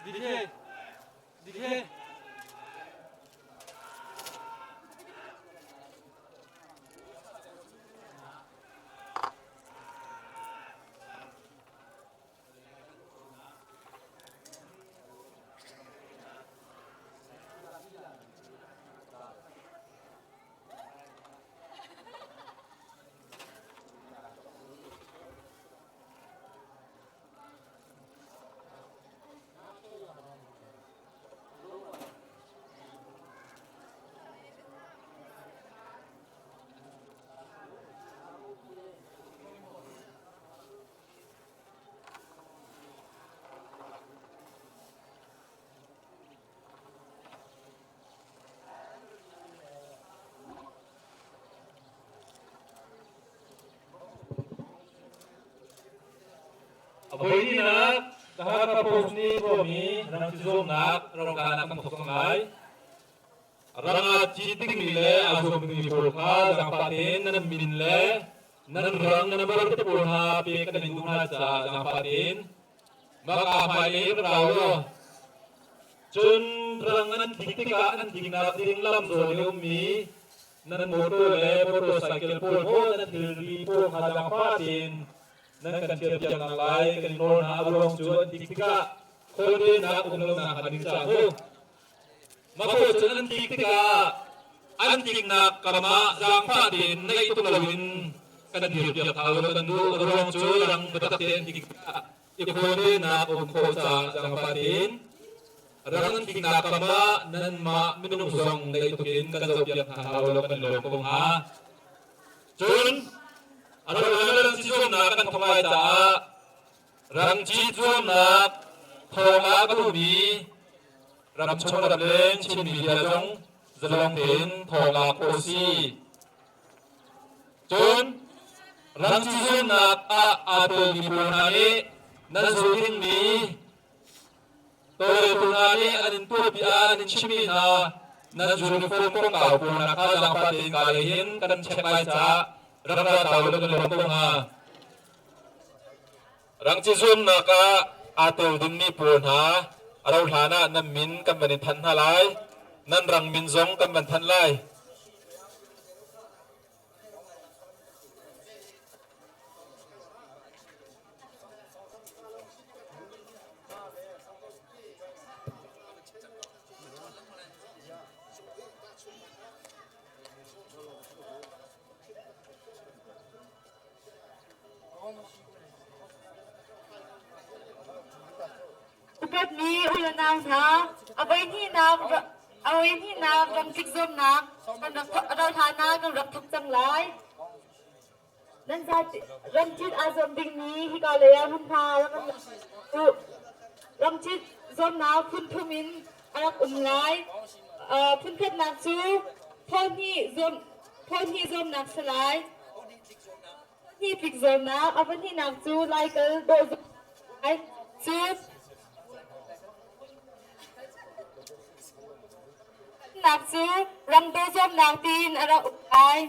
Dike. Dike. A voihnihnak The Hakha Post nih tuahmi rangci zuamnak rauhlan ah kan thawk cang lai. Rang aa cit dingmi le aa zuam dingmi pawl kha zaangfah tein nan min le nan rang number te pawl hna pek kan in duh hna caah zaangfah tein maka hmai lei rak ra ulaw cun rang an tlik tikah an tliknak ding lam zawn i ummi nan mawtaw le motorcycle pawl maw nan thilri pawl kha zaangfah tein nan kan ṭhialpiak nak lai kan i nawl hna. A ruang cu an tlik tikah khawndenak um lonak hnga ding caah mu. Mako cun an tlik tikah an tliknak kam ah zaangfah tein naih tuk loin kan dirpiak hna lo kan duh. A ruang cu rang biatak tein an tlik tikah i khawndenak um khawh caah zaangfah tein rang an tliknak kam ah nanmah minung zong naih tuk in kan zohpiak hna hau lo kan lawm ko hnga. Cun a rang ci zuamnak kan thawk lai caah rangci zuamnak thawng ah ka duhmi ramchung ramleng Chin media zong zalong tein thawng lak khawh a si. Cun rangci zuamnak ah aa telmi pawl hna nih nan zul dingmi tawlreltu hna nih an in tuahpi ah an in chimmi hna nan uniform kongkau pawl hna kha zaangfah tein ka lei hin kan check lai caah rak ra ta ulaw kan lawm ko hnga. Rangci zuamnak ah aa tel dingmi pawl hna a rauh hlan ah nan min kan van in thanh hna lai. Nan rang min zong kan van thanh lai. Upatmi u le nau hna, a voihnihnak ramtlik zuamnak kan rak rauhhlan ah kan rak thawk cang lai. Nan ramcit aa zuam dingmi hika lei ah hmunhma rak kan u. Ramcit zuamnak phun thum in a rak um lai. Phun khatnak cu phaw hnih zuamnak si lai. Hnih tlik zuamnak, a pahnihnak cu Laikal dawh zuamnak cu nak cu ramdaw zuamnak tiin a rak um lai.